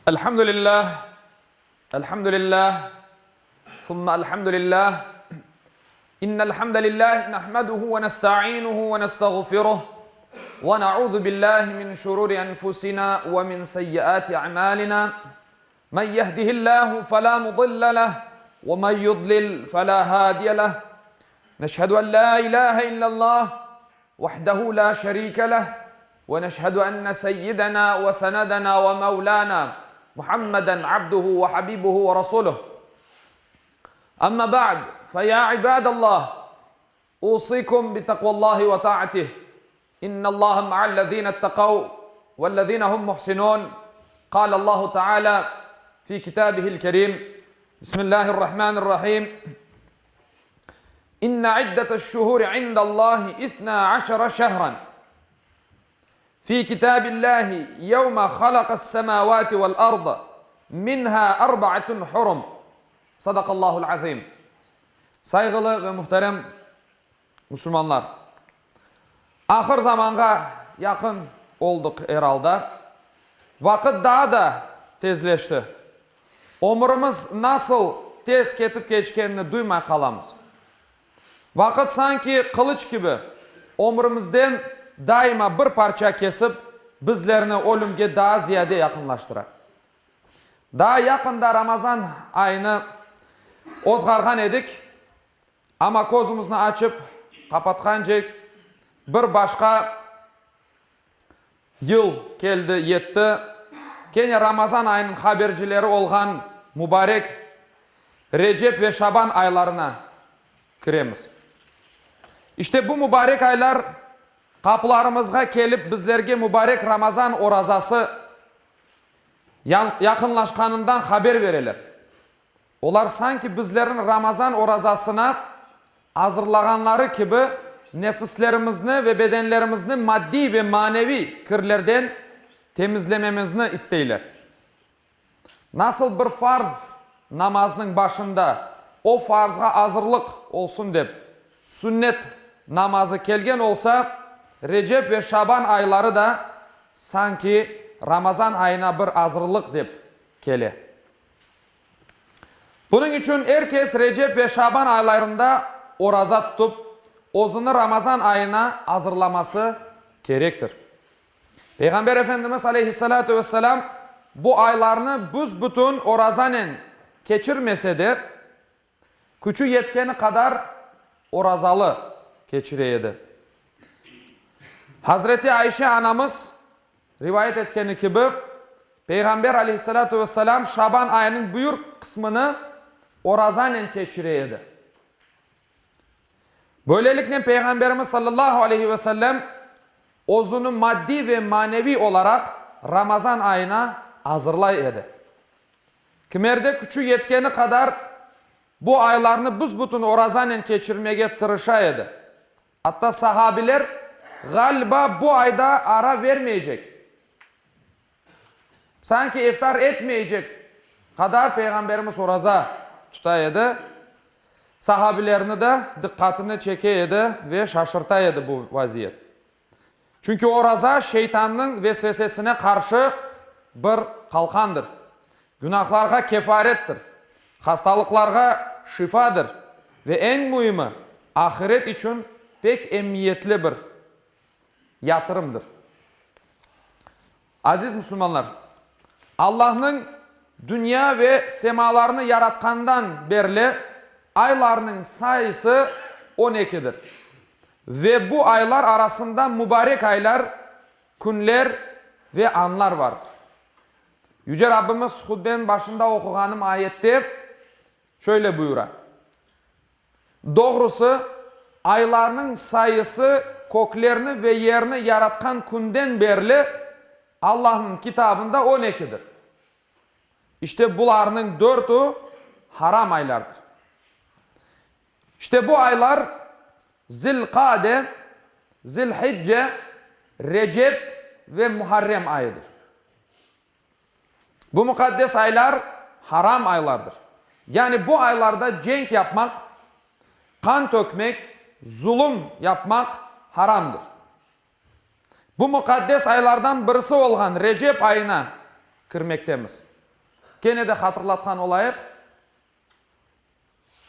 Elhamdülillah, elhamdülillah, thumma elhamdülillah. İnnel hamdelillah nahmeduhu ve nestainuhu ve nestağfiruh ve na'udhu billahi min şururi enfusina ve min seyyiati a'malina. Men yehdihillahu fela mudille leh ve men yudlil fela hadiye leh. Neşhedü en la ilahe illallah vahdehu la şerike leh ve neşhedü enne seyyidena ve senedena ve mevlana Muhammeden abduhu ve habibuhu ve rasuluh. Amma ba'd, fe ya ibadallah, usikum bi takvallahi ve ta'atih. İnnallaha ma'allezine ittekav vellezine hum muhsinun. Kâlallahu Teala fi kitâbihil kerîm. Bismillahirrahmanirrahim. İnne iddeteş-şuhuri indallahi isnâ aşara şehran. Fi kitâbillâhi yevme halaqas-semâvâti vel-arda minhâ arba'atun hurum. Sadakallahul azim. Sayğılı ve muhterem musulmanlar! Ahır zamanğa yaqın oldıq er alda. Vaqıt daa da tezleşti. Ömürimiz nasıl tez ketip keçkenini duymay qalamız. Vaqıt sanki qılıç kibi ömrümizden daima bir parça kesip, bizlerni ölümge daa ziyade yaqınlaştıra. Daa yaqında Ramazan ayını ozğarğan edik, amma közümizni açıp qapatqancek bir başqa yıl keldi, yetti. Kene Ramazan ayınıñ habercileri olğan mubarek Recep ve Şaban aylarına kiremiz. İşte bu mubarek aylar qapılarımızğa kelip bizlerge mubarek Ramazan orazası yaqınlaşqanından haber bereler. Olar sanki bizlerni Ramazan orazasına azırlağanları kibi nefislerimizni ve bedenlerimizni maddiy ve maneviy kirlerden temizlememizni isteyler. Nasıl bir farz namaznıñ başında o farzğa azırlıq olsun dep sünnet namazı kelgen olsa, Recep ve Şaban ayları da sanki Ramazan ayına bir azırlıq dep kele. Bunıñ içün er kes Recep ve Şaban aylarında oraza tutıp, özüni Ramazan ayına azırlaması kerektir. Peyğamber Efendimiz aleyhissalâtu vesselâm bu aylarnı büs-bütün orazanen keçirmese de, küçü yetkeni qadar orazalı keçire edi. Hazreti Ayşe anamız rivayet etkeni kibi, Peyğamber aleyhissalâtu vesselâm Şaban ayınıñ büyük qısmını orazanen keçire edi. Böyleliknen Peyğamberimiz sallallahu aleyhi ve sellem özüni maddiy ve maneviy olaraq Ramazan ayına azırlay edi. Kimerde küçü yetkeni qadar bu aylarnı büs-bütün orazanen keçirmege tırışa edi. Atta sahabiler, ğaliba, bu ayda ara vermeycek, sanki iftar etmeycek qadar Peyğamberimiz oraza tuta edi. Sahabilerni de diqqatını çeke edi ve şaşırta edi bu vaziyet. Çünki oraza şeytannıñ vesvesesine qarşı bir qalqandır, günahlarğa kefarettir, hastalıqlarğa şifadır ve eñ müimi, ahiret içün pek emiyetli bir yatırımdır. Aziz musulmanlar! Allahnıñ dünya ve semalarnı yaratqandan berli aylarnıñ sayısı on ekidir. Ve bu aylar arasında mubarek aylar, künler ve anlar vardır. Yüce Rabbimiz hutbeniñ başında oquğanım ayette şöyle buyura, Doğrusı, aylarnıñ sayısı köklerni ve yerni yaratqan künden berli Allahnıñ kitabında on ekidir. İşte bularnıñ dörtü haram aylardır. İşte bu aylar Zil-Qade, Zil-Hicce, Recep ve Muharrem ayıdır. Bu muqaddes aylar haram aylardır. Yani bu aylarda cenk yapmaq, qan tökmek, zulum yapmaq haramdır. Bu muqaddes aylardan birisi olğan Recep ayına kirmektemiz. Kene de hatırlatqan olayıq,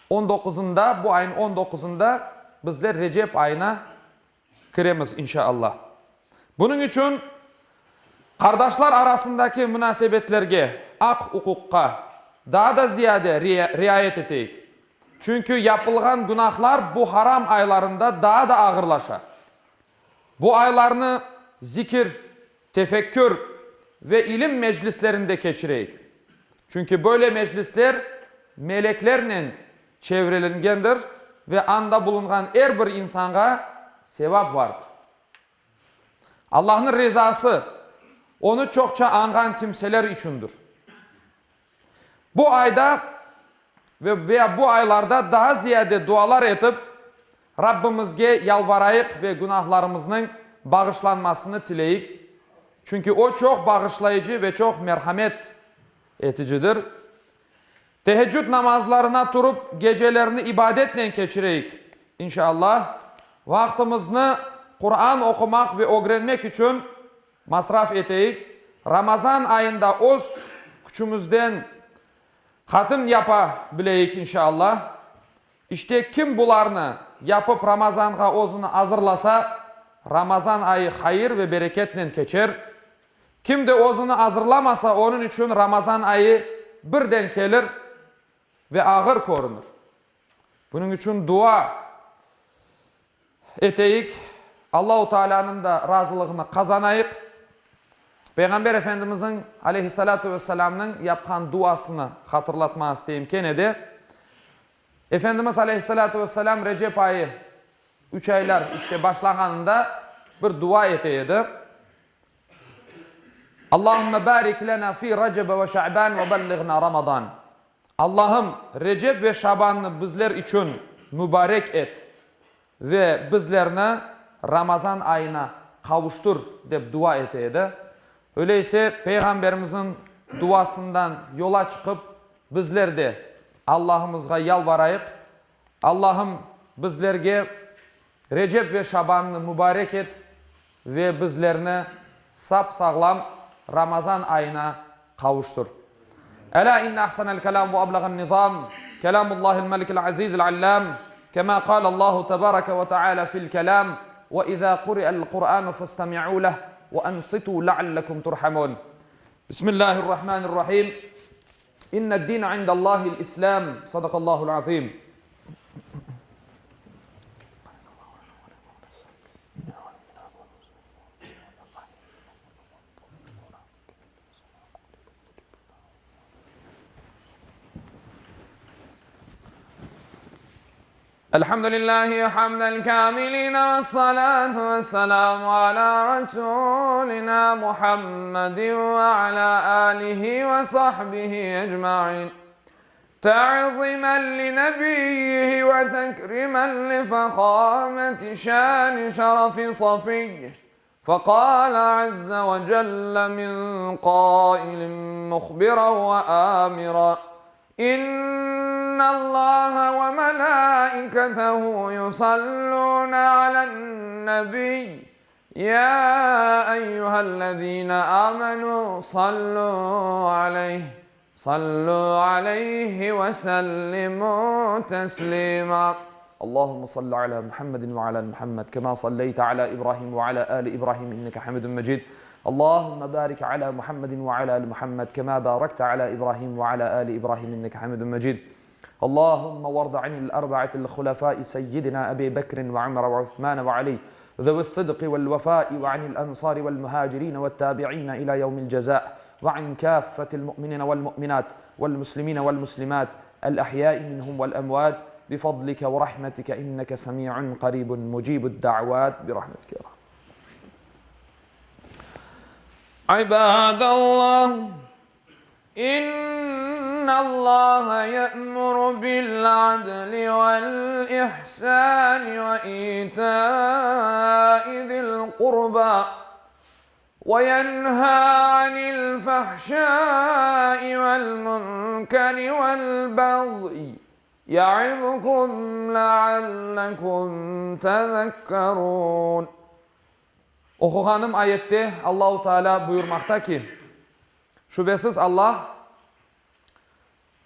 on doquzında, bu ayın on doquzında bizler Recep ayına kiremiz, inşa Allah. Bunıñ içün qardaşlar arasındaki munasebetlerge, aq-uquqqa daa da ziyade riayet eteyik. Çünki yapılğan günahlar bu haram aylarında daa da ağırlaşa. Bu aylarnı zikir, tefekkür ve ilim meclislerinde keçireyik. Çünki böyle meclisler meleklernen çevrelengendir ve anda bulunğan er bir insanğa sevap vardır. Allahnıñ rizası, Onı çoqça añğan kimseler içündir. Bu ayda ve veya bu aylarda daa ziyade dualar etip, Rabbimizge yalvarayıq ve günahlarımıznıñ bağışlanmasını tileyik, çünki O çoq bağışlayıcı ve çoq merhamet eticidir. Teheccüd namazlarına turıp, gecelerni ibadetnen keçireyik, inşallah. Vaqtımıznı Quran oqumaq ve ögrenmek içün masraf eteyik. Ramazan ayında öz küçümizden hatım yapa bileyik, inşallah. İşte, kim bularnı yapıp Ramazanğa özüni azırlasa, Ramazan ayı hayır ve bereketnen keçer. Kim de özüni azırlamasa, onıñ içün Ramazan ayı birden kelir ve ağır körünir. Bunıñ içün dua eteyik, Allahu Taalânıñ da razılığını qazanayıq. Peyğamber Efendimizniñ, aleyhi-salâtu ve-selâmnıñ, yapqan duasını hatırlatmağa isteyim kene de. Efendimiz, aleyhi-salâtu ve-selâm, Recep ayı, üç aylar, işte, başlağanında bir dua ete edi. Allahümme barik lena fi Recebe ve Şa'ban ve belliğna Ramazan. Allahım, Recep ve Şabannı bizler içün mübarek et ve bizlerni Ramazan ayına qavuştur, dep dua ete edi. Öyleyse, Peyğamberimizniñ duasından yola çıqıp, bizler de Allahımızğa yalvarayıq, Allahım, bizlerge Recep ve Şabannı mübarek et ve bizlerni sap-sağlam Ramazan ayına qavuştur. Elâ inne ahsenel kelâm ve ablağen nizâm, kelâmullâhil melikil azîzil allâm, kemâ kâlallâhu tebâreke ve teâlâ fil kelâm, ve izâ kuri'el Kur'ânu festemi'û leh ve ansitû leallekum turhamûn. Bismillâhirrahmânirrahîm. İnned-dîne indellâhil İslâm. Sadakallâhul azîm. Elhamdülillahi hamdel kâmiline vessalâtu vesselâmu alâ Resûlinâ Muhammedin ve alâ âlihi ve sahbihi ecmaîn. Te'zimen li nebiyyihi ve tekrimen li fehâmeti şâni şerefi safiyyihi. Fekâle azze ve celle min kâilin muhbiran ve âmiran, İnnallâhe ve melâiketehu yusallûne alen-nebiy, yâ eyyühellezîne âmenû sallû aleyh, Sallu aleyhi ve sellimu teslima. Allahümme salli ala Muhammedin ve ala ali Muhammed kema salleyte ala İbrahim ve ala ali İbrahim inneke hamidun mecid. Allahümme barik ala Muhammedin ve ala ali Muhammed kema barakte ala İbrahim ve ala ali İbrahim inneke hamidun mecid. Allahümme varda anil arba'atil hulefai seyyidina Ebi Bekrin ve Ömer ve Osman ve Ali zevi's sıdqi vel vefai ve anil ensari vel muhacirin ve't tabi'in ila yevmil ceza ve an kâffetil mu'minine vel mu'minat vel muslimine vel muslimat el ahyai minhum vel emvat bi fadlike ve rahmetike inneke semi'un qaribun mucibud da'vat bi rahmetike ya İbadallah. İnnallâhe ye'muru bil-adli vel-ihsâni ve itâi zil-qurbâ ve yenhâ anil-fahşâi vel-munkeri vel-bagyi ye'izukum leallekum tezekkerûn. Oquğanım ayette Allahu Teala buyurmaqta ki, Şübesiz Allah.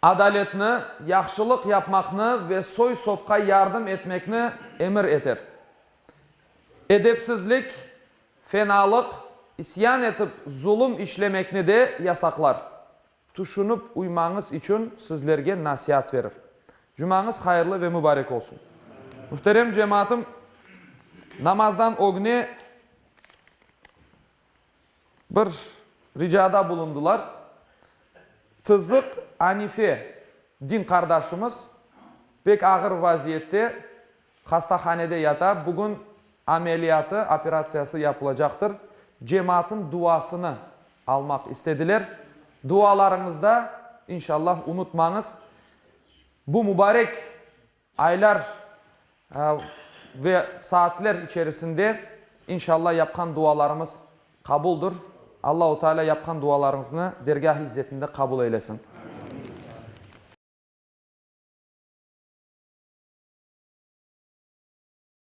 Adaletni, yahşılıq yapmaqnı ve soy-sopqa yardım etmekni emir eter. Edepsizlik, fenalıq, isyan etip zulum işlemekni de yasaqlar. Tüşünip uymañız içün sizlerge nasiat verir. Cumañız hayırlı ve mübarek olsun. Muhterem cemaatım, namazdan ögne bir ricada bulundılar. Tızıq Anife din qardaşımız pek ağır vaziyette hastahanede yata. Bugün ameliyatı, operatsiyası yapılacaqtır. Cemaatın duasını almaq istediler. Dualarıñızda, inşallah, unutmañız. Bu mübarek aylar ve saatler içerisinde, inşallah, yapqan dualarımız qabuldır. Allahu Teala yapqan dualarıñıznı dergâh-ı izzetinde qabul eylesin.